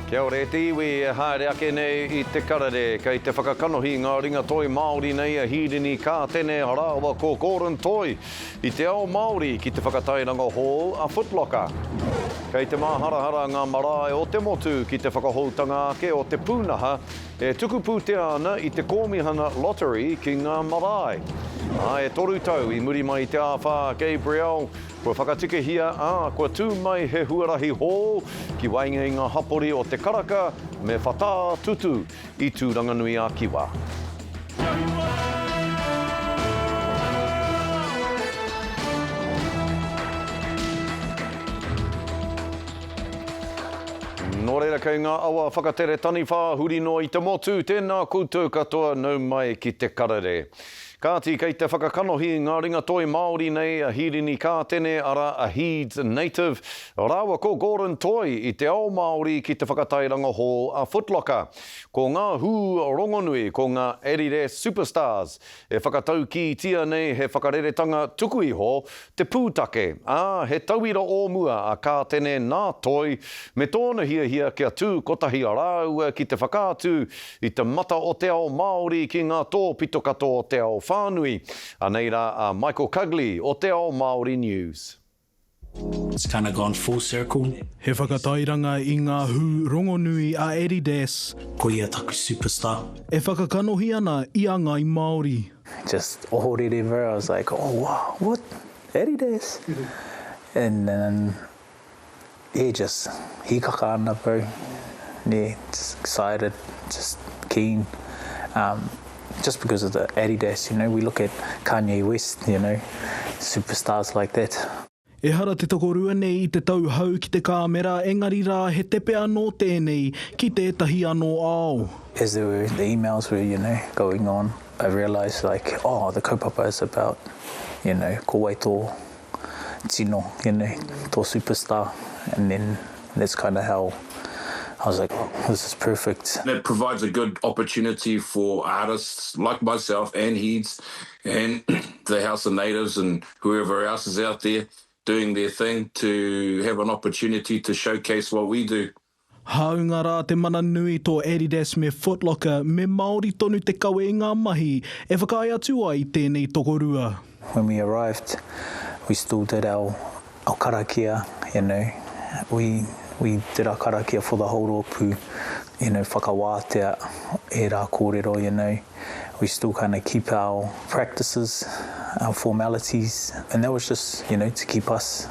Kia ora e te iwi e haere ake nei i te karere. Kei te whakakanohi ngā ringa toi Māori nei a Hīrini Kātene rāua ko Gordon Toi i te ao Māori ki te whakatairanga hou a Footlocker. Kei te māharahara ngā marae o te motu ki te whakahoutanga ake o te pūnaha e tuku pūtea ana i te Kōmihana Lottery ki ngā marae. Ā, e toru tau i muri mai i te āwhā Gabrielle, Kua whakatikahia, ā, kua tū mai he huarahi hou ki waenga i ngā hapori o Te Karaka me Whatā Tutu i Tūranganui-a-Kiwa. Nō reira kei ngā awa whakatere taniwha huri noa i te motu, tēnā koutou katoa nau mai ki te karere. Kāti, kei te whakakanohi ngā ringatoi Māori nei a Hīrini Kātene, arā a Heeds Native, rāua ko Gordon Toi i te ao Māori ki te whakatairanga hou a Footlocker. Ko ngā hū rongonui ko ngā Adidas Superstars e whakataukītia nei he whakareretanga tuku iho te pūtake, ā, he tauira o mua a Kātene nā Toi me tōna hiahia kia tū kotahi a rāua ki te whakaatu i te mata o te ao Māori ki ngā tōpito katoa o te ao whānui. Anei rā a Michael Cugley o Te Ao Māori News. It's kinda gone full circle. He whakatairanga i ngā hū rongonui a Adidas. Ko ia taku superstar. E whakakanohi ana i a Ngāi Māori. Just ohorere bro, I was like oh wow, what? Adidas? And then yeah just hikaka ana bro, yeah just excited, just keen um just because of the Adidas you know, we look at Kanye West you know, superstars like that. Ehara te tokorua nei i te tauhou ki te kāmera engari rā he tepe anō tēnei ki tētahi anō ao. As there were the emails were you know going on I realised like oh the kaupapa is about you know ko wai tō tino you know tō superstar and then that's kinda how I was like oh this is perfect. It provides a good opportunity for artists like myself and Heeds and the House of Natives and whoever else is out there doing their thing to have an opportunity to showcase what we do. Hāunga rā te mana nui tō Adidas me Footlocker, me Māori tonu te kawe i ngā mahi e whakaae atu ai tēnei tokorua. When we arrived we still did our our karakia, you know, we we did our karakia for the whole rōpū, you know, whakawātea ērā kōrero, you know. We still kind of keep our practices, our formalities, and that was just, you know, to keep us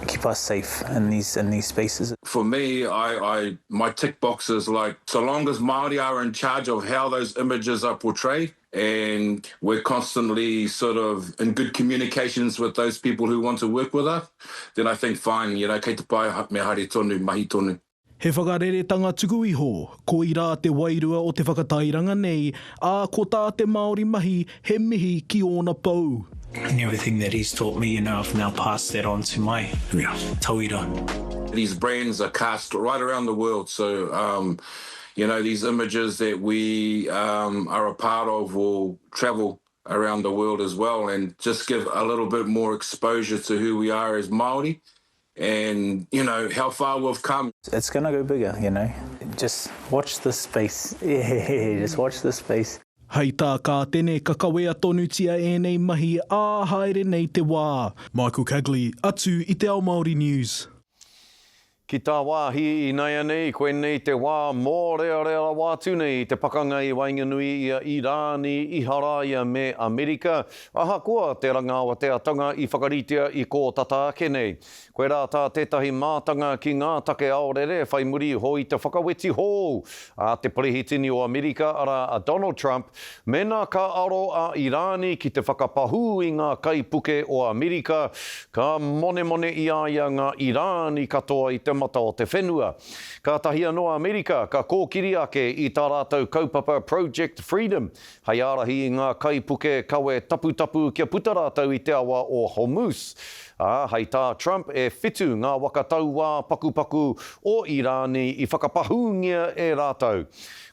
keep us safe in these in these spaces. For me, I, I my tick box is like so long as Māori are in charge of how those images are portrayed and we're constantly sort of in good communications with those people who want to work with us, then I think fine, you know, kei te pai, me haere tonu, mahi tonu. He whakareretanga tuku iho, koirā te wairua o te whakatairanga nei, ā, ko tā te Māori mahi he mihi ki ōna pou. And everything that he's taught me, you know, I've now passed that on to my tauira. These brands are cast right around the world, so um, you know, these images that we um, are a part of will travel around the world as well and just give a little bit more exposure to who we are as Māori and you know how far we've come. It's gonna go bigger, you know. Just watch this space, yeah, just watch this space. Hei tā Kātene, ka kawea tonutia ēnei mahi ā haere nei te wā. Michael Cugley, atu i Te Ao Māori News. Ki tāwāhi inaianei, koinei te wā mōrearea rawa atu nei i te pakanga i waenganui i a Irāni, Iharaia me Amerika, ahakoa te rangaawateatanga i whakaritea i kō tata ake nei. Koirā tā tētahi mātanga ki ngā take aorere whai muri iho i te whakaweti hou a te Perehitini o Amerika arā a Donald Trump mēnā ka aro a Irāni ki te whakapahū i ngā kaipuke o Amerika ka monemone i a ia ngā Irāni katoa i te mata o te whenua. Kātahi anō a Amerika ka kōkiri ake i tā rātou kaupapa Project Freedom Hei ārahi i ngā kaipuke kawe taputapu kia puta rātou i te awa o Hormuz. Ā, hei tā Trump e whitu ngā waka tauā pakupaku o Irāni i whakapahūngia e rātou.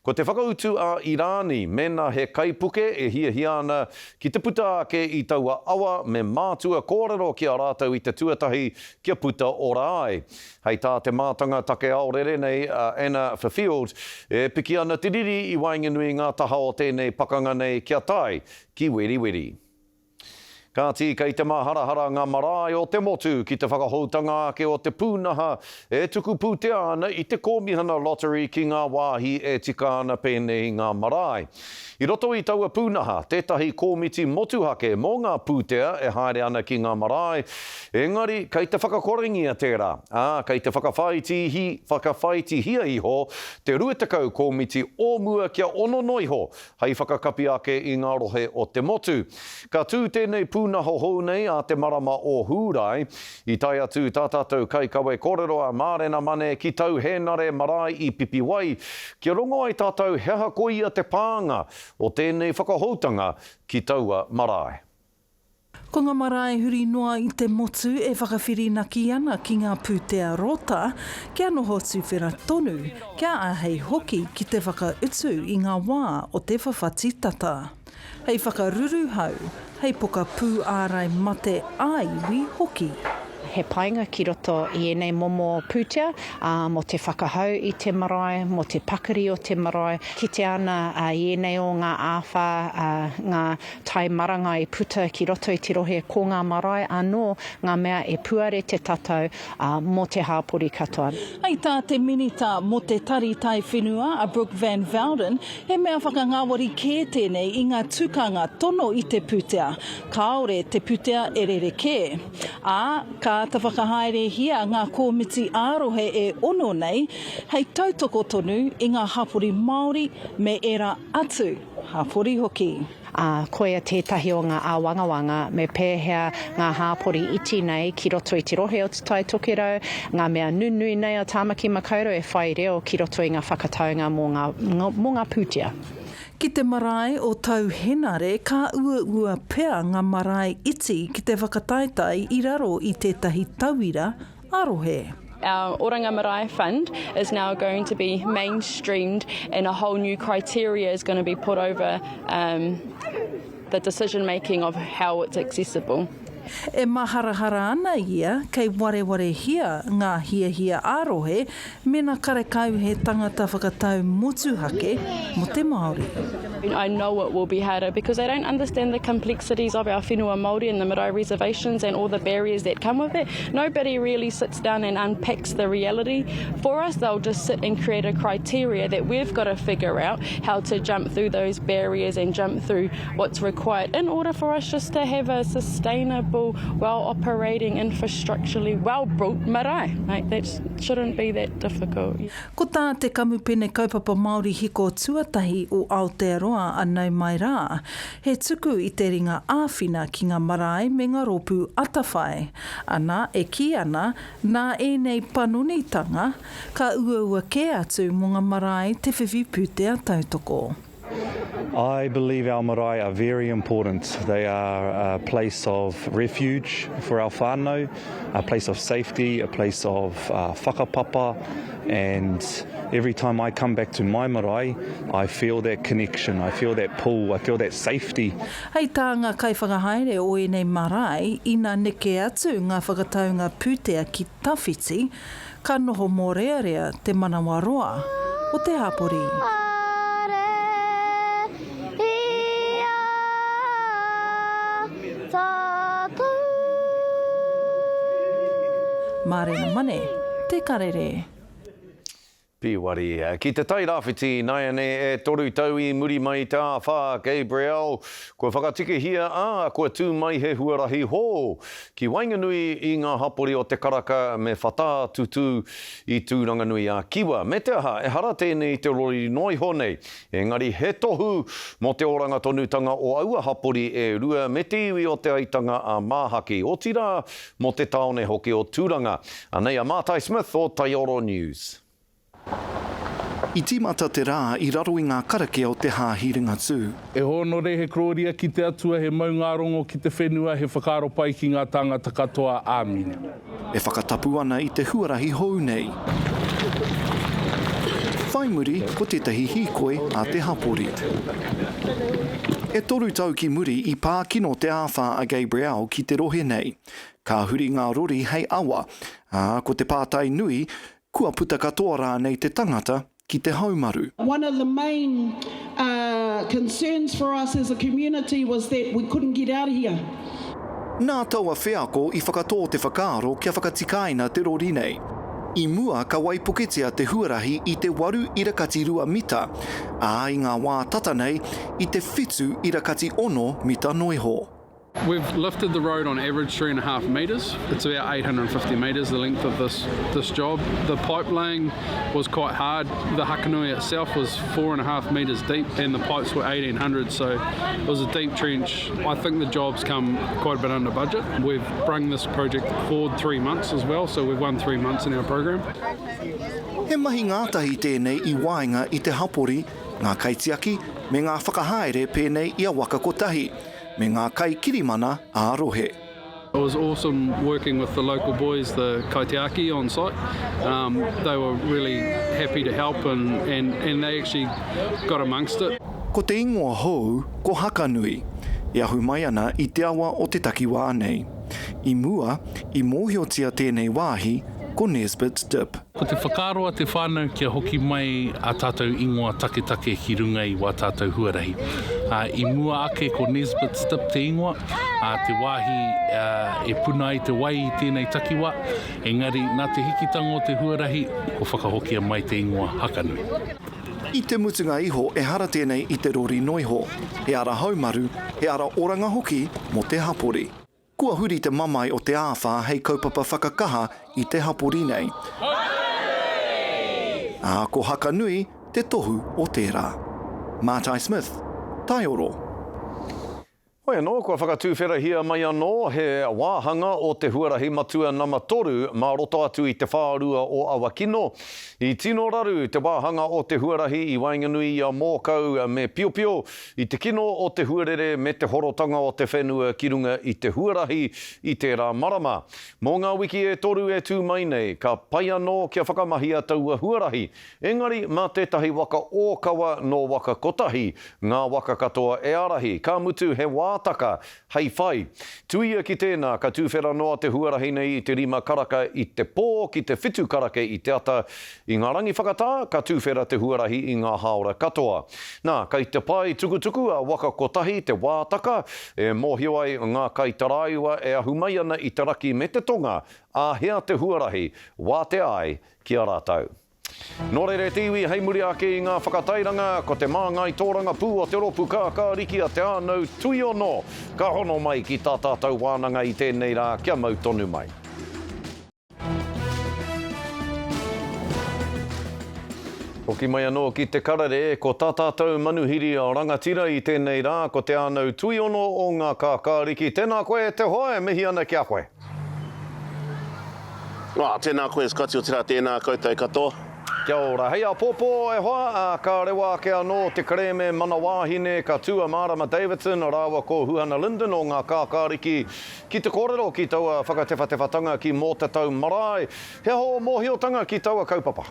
Ko te whakautu a Irāni, mēnā he kaipuke e hiahia ana ki te puta ake i taua awa me mātua kōrero ki a rātou i te tuatahi kia puta ora ai. Hei tā te mātanga take aorere nei a Anna Fifield, e piki ana te riri i waenganui i ngā taha o tēnei pakanga nei kia tae ki weriweri. Kāti, kei te māharahara ngā marae o te motu ki te whakahoutanga ake o te pūnaha e tuku pūtea ana i te Kōmihana Lottery ki ngā wāhi e tika ana pēnei i ngā marae. I roto i taua pūnaha, tētahi kōmiti motuhake mō ngā pūtea e haere ana ki ngā marae, engari kei te whakakorengia tērā, ā, kei te whakawhāitihia iho te 20 kōmiti o mua kia ono noa iho hei whakakapi ake i ngā rohe o te motu. Ka tū tēnei pūnaha hou nei ā te marama o Hūrae. I tae atu tā tātou kaikawe kōrero a Mārena Mane ki Tau Hēnare marae i Pipiwai, kia rongo ai tātou he aha koia te pānga o tēnei whakahoutanga ki taua marae. Ko ngā marae huri noa i te motu e whakawhirinaki ana ki ngā pūtea rota kia noho tuwhera tonu, kia āhei hoki ki te whakautu i ngā wā o te whawhati tata. Hei whakaruruhau, hei pokapū ārai mate ā-iwi hoki. He painga ki roto i ēnei momo pūtea, ā, mō te whakahau i te marae, mō te pakari o te marae. Kitea ana i ēnei o ngā āwhā, ngā tae marangai i puta ki roto i te rohe, ko ngā marae anō ngā mea e puare te tatau, ā, mō te hāpori katoa. Hei tā te Minita mō te Tari Taiwhenua a Brooke Van Velden, he mea whakangāwari kē tēnei i ngā tukanga tono i te pūtea, kāore te putea e rerekē. Ā, ka āta whakahaerehia ngā kōmiti ā-rohe e ono nei hei tautoko tonu i ngā hapori Māori me ērā atu hapori hoki. Ā, koia tētahi o ngā āwangawanga me pēhea ngā hāpori iti nei ki roto i te rohe o Te Tai Tokerau, ngā mea nunui nei o Tāmaki Makaurau e whai reo ki roto i ngā whakataunga mō ngā, mō ngā pūtea. Ki te marae o Tau Henare ka uaua pea ngā marae iti ki te whakataetae i raro i tētahi tauira ā-rohe. Our Oranga Marae Fund is now going to be mainstreamed and a whole new criteria is going to be put over um, the decision making of how it's accessible. E maharahara ana ia kei warewarehia ngā hiahia ā-rohe mena karekau he tangata whakatau motuhake mō te Māori. I know it will be harder because they don't understand the complexities of our whenua Māori and the marae reservations and all the barriers that come with it. Nobody really sits down and unpacks the reality for us. They'll just sit and create a criteria that we've got to figure out how to jump through those barriers and jump through what's required in order for us just to have a sustainable, well-operating, infrastructurally well-built marae. Like that shouldn't be that difficult. Ko tā te Kamupene Kaupapa Māori Hiko tuatahi o Aotearoa a Nau Mai Rā, he tuku i te ringa āwhina ki ngā marae me ngā rōpū atawhai. Ana, e kī ana, nā ēnei panonitanga, ka uaua kē atu mō ngā marae te whiwhi pūtea tautoko. I believe our marae are very important. They are a place of refuge for our whānau, a place of safety, a place of uh, whakapapa, and every time I come back to my marae, I feel that connection, I feel that pull, I feel that safety. Hei tā ngā kaiwhakahaere o ēnei marae, ina neke atu ngā whakataunga pūtea ki tawhiti, Ka noho mōrearea te manawaroa o te hapori. Mārena Mane, Te Karere. Pīwari. Ki te Tai Rāwhiti, nāianei e toru tau i muri mai i te āwhā Gabrielle, kua whakatikahia, ā, kua tū mai he huarahi hou ki waenganui i ngā hapori o Te Karaka me Whatātutu i Tūranganui-a-Kiwa. Me te aha, ehara tēnei i te rori noa iho nei, engari he tohu mō te oranga tonutanga o aua hapori e rua me te iwi o Te Aitanga-a-Māhaki, otirā mō te tāone hoki o Tūranga. Anei a Mātai Smith o Taioro News. I tīmata te rā i raro i ngā karakia o te Hāhi Ringatū. He hōnore, he korōria ki te Atua, he maungārongo ki te whenua, he whakaaro pai ki ngā tāngata katoa. Āmine. E whakatapu ana i te huarahi hou nei. Whai muri ko tētahi hīkoi a te hapori. E toru tau ki muri i pā kino te āwhā a Gabrielle ki te rohe nei. Ka huri ngā rori hei awa, ā, ko te pātai nui, Kua puta katoa rānei te tangata ki te haumaru? One of the main concerns for us as a community was that we couldn't get out of here. Nā taua wheako i whakatō te whakaaro kia whakatikaina te rori nei. I mua ka waipuketia te huarahi i te waru ira kati rua mita, ā, i ngā wā tata nei, i te whitu ira kati ono mita noiho. We've lifted the road on average 3.5 metres. It's about 850 metres the length of this, this job. The pipe laying was quite hard. The Hakanui itself was 4.5 metres deep and the pipes were 1800, so it was a deep trench. I think the job's come quite a bit under budget. We've brung this project forward three months as well, so we've won three months in our program. He mahi ngātahi tēnei i waenga i te hapori, ngā kaitiaki, me ngā whakahaere pēnei i a Waka Kotahi. me ngā kaikirimana ā-rohe. It was awesome working with the local boys, the kaitiaki on site. Um, they were really happy to help and, and, and they actually got amongst it. Ko te ingoa hou, ko Hakanui, e ahu mai ana i te awa o te takiwā nei. I mua, i mōhiotia tēnei wāhi ko Nesbitt's Dip. Ko te whakaaro a te whānau kia hoki mai ā tātou ingoa taketake ki runga i wā tātou huarahi. Ā, i mua ake ko Nesbitt's Dip te ingoa, ā, te wāhi e puna ai te wai i tēnei takiwā, engari nā te hikitanga o te huarahi, kua whakahokia mai te ingoa Hakanui. I te mutunga iho ehara tēnei i te rori noiho, he ara haumaru, he ara oranga hoki mō te hapori. Kua huri te mamae o te āwhā hei kaupapa whakakaha i te hapori nei. Ā, ko Hakanui te tohu o tērā. Mātai Smith, Taioro. Hoi anō, kua whakatuwherahia mai anō he wāhanga o te huarahi matua nama toru mā roto atu i te whārua o Awakino. I tino raru te wāhanga o te huarahi i waenganui i a Mōkau me Piopio I te kino o te huarere me te horotanga o te whenua ki runga i te huarahi i tērā marama. Mō ngā wiki e toru e tū mai nei, ka pai anō kia whakamahia taua huarahi, engari mā tētahi waka ōkawa nō Waka Kotahi ngā waka katoa e ārahi, ka mutu he wātaka hei whai. Tuia ki tēnā, ka tūwhera noa te huarahi nei i te rima karaka i te pō ki te whitu karaka i te ata. I ngā rangi whakatā, ka tūwhera te huarahi i ngā hāora katoa. Nā, kei te pae tukutuku a Waka Kotahi te wātaka e mōhio ai ngā kaitaraiwa e ahu mai ana i te raki me te tonga, āhea te huarahi wātea ai ki a rātou. Nō reira e te iwi, hei muri ake i ngā whakatairanga, ko te māngai tōrangapū o te rōpū kākāriki a Te Ānau Tuiono ka hono mai ki tā tātou wānanga i tēnei rā kia mau tonu mai. Hoki mai anō ki te karere, ko tā tātou manuhiri rangatira i tēnei rā, ko Te Ānau Tuiono o ngā kākāriki. Tēnā koe e te hoa, e mihi ana ki a koe. Ā, tēnā koe Scotty, otirā tēnā koutou katoa. Kia ora. Hei āpōpō, e hoa, ā, ka rewa ake anō te kerēme Mana Wāhine, ka tū a Mārama Davidson rāua ko Huhana Lyndon o Ngā Kākāriki ki te kōrero ki taua whakatewhatewhatanga ki Mōtatau Marae. He aha ō mōhiotanga ki taua kaupapa?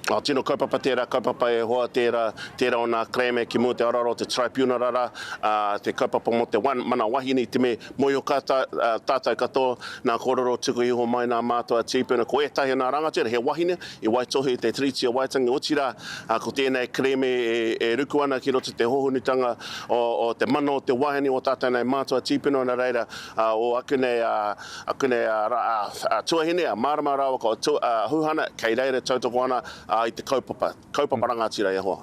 Oh, tino kaupapa tērā kaupapa e hoa, tērā, tērā o nā kerēme ki mua te araro te tribunal rā, ā, te kaupapa mō te wan, mana wahine i te me mōhio ka tā, ā, tātou katoa nā kōrero tuku iho mai nā mātua tīpuna. Ko ētahi o nā rangatira he wahine i waitohu i te Tiriti o Waitangi, otirā, ā, ko tēnei kerēme e, e ruku ana ki roto te hohonutanga o, o te mana o te wahine o tātou nei mātua tīpuna, nā reira, ā, o aku nei, ā, Akune a, a, a Tuahine, a Marama rawa ko tu, a Huhana, kei reira tautoko ana a, i te kaupapa, kaupapa rangatira e hoa.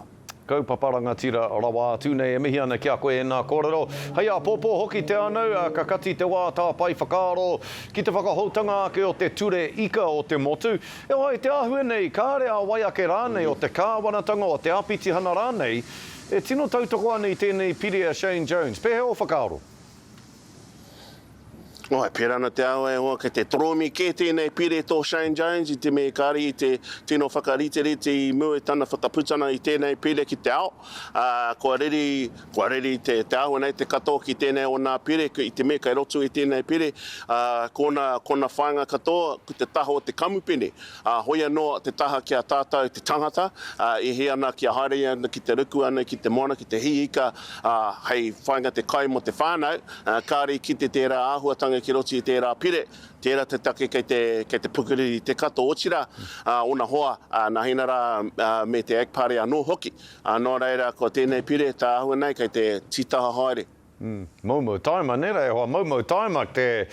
Kaupapa rangatira rawa atu nei. E mihi ana ki a koe ēnā kōrero. Hei āpōpō hoki te anau, ka kati te wā tāpae whakaaro ki te whakahoutanga ake o te ture ika o te motu. E ai te āhua nei, kāre a wai ake rānei o te kāwanatanga, o te āpitihana rānei, e tino tautoko ana i tēnei pire a Shane Jones. Pēhea ō whakaaro? Oi, pērā ana te ao e hoa, kei te toromi kē tēnei pire tō Shane Jones i te mea kāre i te tino whakariterite i mua i tana whakaputana i tēnei pire ki te ao. Ā, kua reri, kua reri te, te āhua nei te katoa ki tēnei o nā pire, i te mea kei roto i tēnei pire, ā, kōna, kōna whāinga katoa ko te taha o te kamupene. Ā, hoi anō te taha ki a tātou te tangata, ā, e hē ana kia haere ana ki te ruku ana ki te moana, ki te hī ika, ā, hei whāinga te kai mō te whānau, ā, kāre i kite tērā āhuatanga ki roto i tērā pire, tērā te take kei te, kei te pukuriri te katoa, otirā, ā, ōna hoa, ā, nā Hina rā, ā, me te Ag Party anō hoki. Ā, nō reira, ko tēnei pire tā āhua nei kei te tītaha haere. Moumou taima, nē rā e hoa, moumou taima te,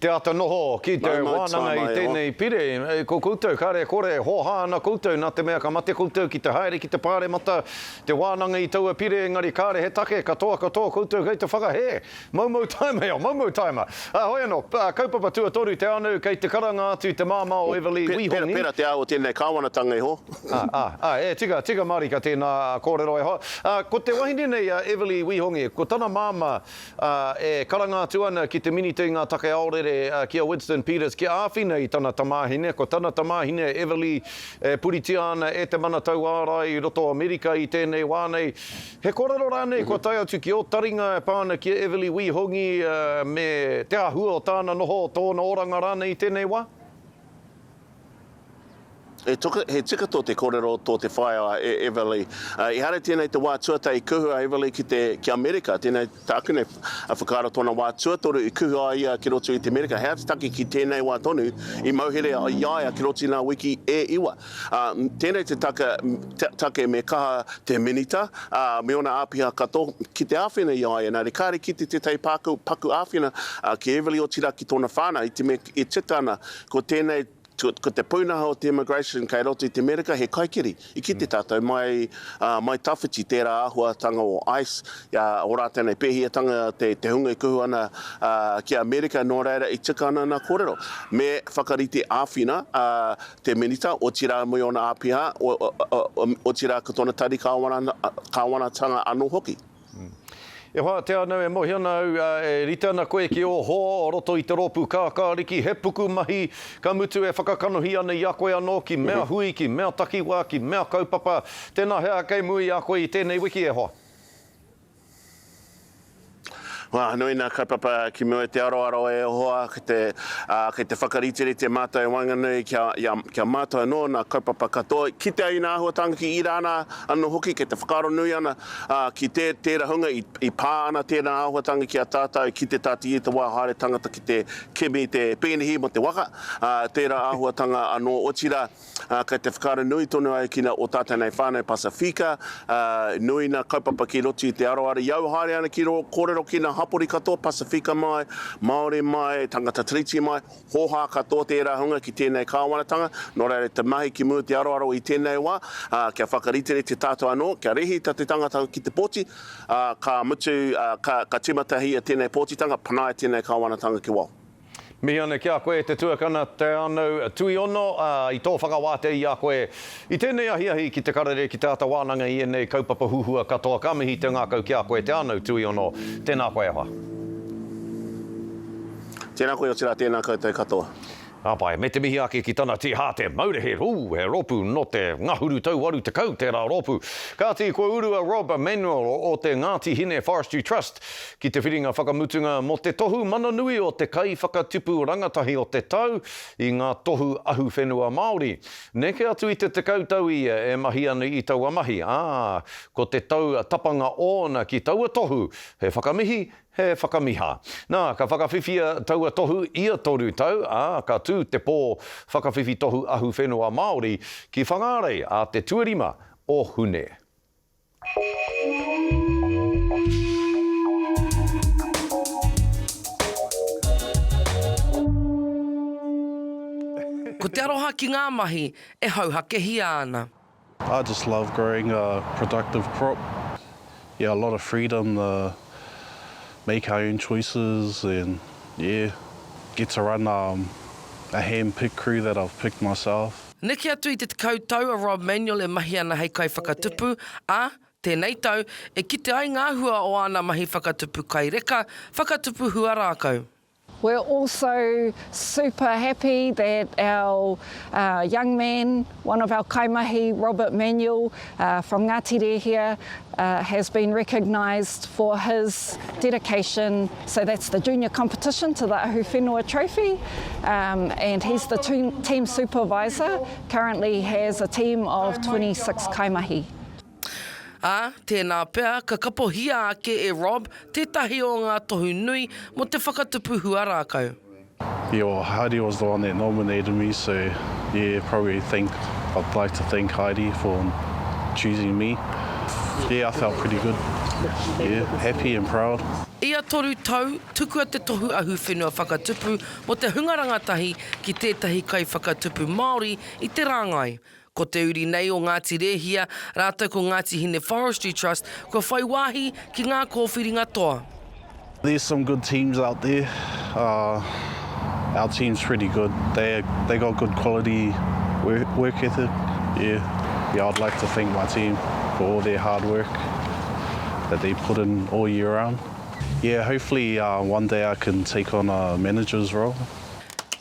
te āta noho ki te Moumou wānanga taima i e hoa. tēnei pire. Ko koutou, kāre e kore, hōhā ana koutou nā te mea ka mate koutou ki te haere ki te pāremata, te wānanga i taua pire, engari kāre he take, katoa katoa koutou kei te whakahē. Moumou taima e hoa, moumou taima. Ā, hoi anō, kaupapa tuatoru te anu, kei te karanga atu te māmā o Everly Pera, Wihongi. pera te ao o tēnei kāwanatanga e hoa. Ā, ā, ā, e tika, tika mārika tēnā kōrero e hoa. Ā, ko te wahine nei a Everly Wihongi, ko tana māmā, ā, e karanga atu ana ki te Minita i ngā Take Aorere, ā, ki a Winston Peters, kia āwhina i tana tamāhine. Ko tana tamāhine a Everly e puritia ana e te mana tauārai i roto o Amerika i tēnei wā nei. He kōrero rānei kua tae atu ki ō taringa e pā ana ki a Everly Wihongi, ā, me te āhua o tāna noho, tōna oranga rānei i tēnei wā? He toka, he tika tō te kōrero tō te whaea e Everly. Ehara tēnei te wā tuatahi i kuhu a Everly ki te, ki Amerika. Tēnei tāku nei whakaaro tōna wā tuatoru i kuhu ai ia ki roto i te Amerika. He aha te take ki tēnei wā tonu i mauhere i a ia ki roto i ngā wiki e iwa. Tēnei te taka, take me kaha te Minita, ā, me ōna āpiha katoa ki te āwhina i a ia. Nā reira, kāre kite tētahi pāku, paku āwhina ki Everly otirā ki tōna whānau i te mea e tika ana ko tēnei Ko te pūnaha o te immigration kei roto i te Amerika he kaikiri. I kite tātou mai, mai tawhiti tērā āhuatanga o ice, o rātou nei pēhiatanga te, te hunga e kuhu ana ki Amerika, nō reira i tika ana nā kōrero. Me whakarite āwhina te Minita, otirā me ōna āpiha, otirā ko tōna tari kāwanatanga anō hoki. E hoa, te anau e mohi ana au, e rite ana koe ki ō hoa o roto i te rōpū kākāriki, he pukumahi, ka mutu e whakakanohi ana i a koe anō ki mea hui, ki mea takiwā, ki mea kaupapa. Tēnā he aha kei mua i a koe i tēnei wiki e hoa? Wā, nui nā kaupapa ki mua i te aroaro e hoa, ki te, ā, kei te whakariterite mātou i waenganui kia, ia, kia mātou anō nā kaupapa katoa. Kitea i nā āhuatanga ki Irāna anō hoki, kei te whakaaro nui ana, ā, ki tē, tērā hunga i, i pā ana tērā āhuatanga ki a tātou, ki te tāti i te wā haere tangata ki te kimi te pēnihi mō te waka, ā, tērā āhuatanga anō. Otirā, ā, kei te whakaaro nui tonu ai ki nā o tātou nei whānau Pasifika, ā, nui nā kaupapa ki roto i te aroaro. I au haere ana ki rō kōrero ki nā hapori katoa, Pasifika mai, Māori mai, tangata Tiriti mai, hōhā katoa tērā hunga ki tēnei kāwanatanga, nō reira te mahi ki mua te aroaro i tēnei wā, ā, kia whakariterite tātou anō, kia rehita te tangata ki te pōti, ā, ka mutu, ā, ka, ka tīmatahia tēnei pōtitanga, panaia tēnei kāwanatanga ki waho. Mihi ana ki a koe e te tuakana Te Anau Tuiono, ā, i tō whakawātea i a koe i tēnei ahiahi ki te karere ki te āta wānanga i ēnei kaupapa huhua katoa. Ka mihi te ngākau ki a koe Te Anau Tuiono. Tēnā koe e hoa. Tēnā koe otirā tēnā koutou katoa. Ka pai, me te mihi ake ki tana tīhāte maurehe, ū, he rōpū nō te ngahuru tau 80 tērā rōpū. Kāti, kua uru a Rob Manuel o te Ngāti Hine Forestry Trust ki te whiringa whakamutunga mō te tohu mana nui o te Kaiwhakatipu Rangatahi o te Tau i ngā Tohu Ahuwhenua Māori. Neke atu i te 10 tau ia e mahi ana i taua mahi, ā, ko te tau tapanga ōna ki taua tohu he whakamihi, He whakamiha. Nā, ka whakawhiwhia taua tohu ia toru tau, ā, ka tū te pō whakawhiwhi tohu ahuwhenua Māori ki Whangārei ā te tuarima o Hune. Ko te aroha ki ngā mahi e hauhakehia ana. I just love growing a productive crop, yeah a lot of freedom to make our own choices and yeah get to run um a hand pick crew that I've picked myself. Neke atu i te 10 tau a Rob Manuel e mahi ana hei kaiwhakatupu, ā, tēnei tau, e kite ai ngā hua o āna mahi whakatupu kai reka, whakatupu huarākau. We're also super happy that our uh, young man, one of our kaimahi, Robert Manuel uh, from Ngāti Rehia, uh, has been recognised for his dedication. So that's the junior competition to the Ahuwhenua Trophy. Um, and he's the team supervisor. Currently has a team of 26 kaimahi. Ā, tēnā pea ka kapohia ake e Rob tētahi o ngā tohu nui mō te whakatupu huarākau. Yeah, well Heidi was the one that nominated me so yeah probably thank I'd like to thank Heidi for choosing me. Yeah, I felt pretty good. Yeah, happy and proud. Ia toru tau, tukua te tohu ahuwhenua whakatupu mō te hunga rangatahi ki tētahi kaiwhakatupu Māori i te rāngai. Ko te uri nei o Ngāti Rēhia rātou ko Ngāti Hine Forestry Trust kua whai wāhi ki ngā kōwhiringa toa. There's some good teams out there, uh, our team's pretty good, they they got good quality work, work ethic, yeah, yeah I'd like to thank my team for all their hard work that they put in all year round. Yeah, hopefully uh, one day I can take on a manager's role.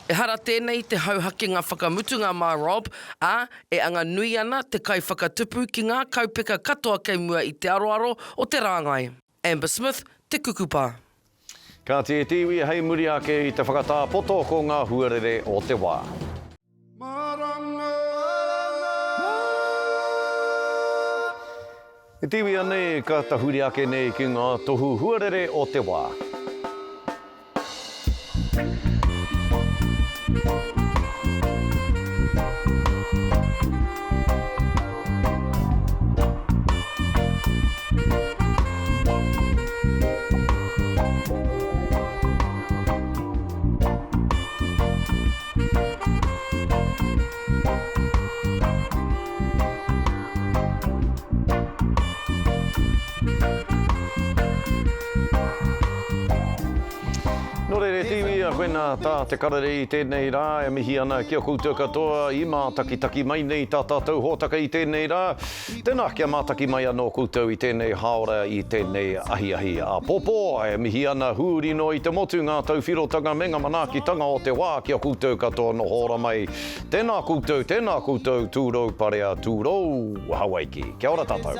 Ehara tēnei i te hauhakenga whakamutunga mā Rob, ā, e anga nui ana te kaiwhakatupu ki ngā kaupeka katoa kei mua i te aroaro o te rāngai. Amber Smith, Te Kukupa. Kāti e te iwi hei muri ake i te whakatā poto ko ngā huarere o te wā. E te iwi anei ka tahuri ake nei ki ngā tohu huarere o te wā. Nō reira e te iwi, koinā tā te karere i tēnei rā e mihi ana ki a koutou katoa i mātakitaki mai nei tā tātou hōtaka i tēnei rā. Tēnā, kia mātaki mai anō koutou i tēnei hāora i tēnei ahiahi āpōpō. E mihi ana hūri noa i te motu ngā tauwhirotanga me ngā manaakitanga o te wā ki a koutou katoa noho ora mai. Tēnā koutou, tēnā koutou, tūrou parea, tūrou Hawaiki. Kia ora tātou.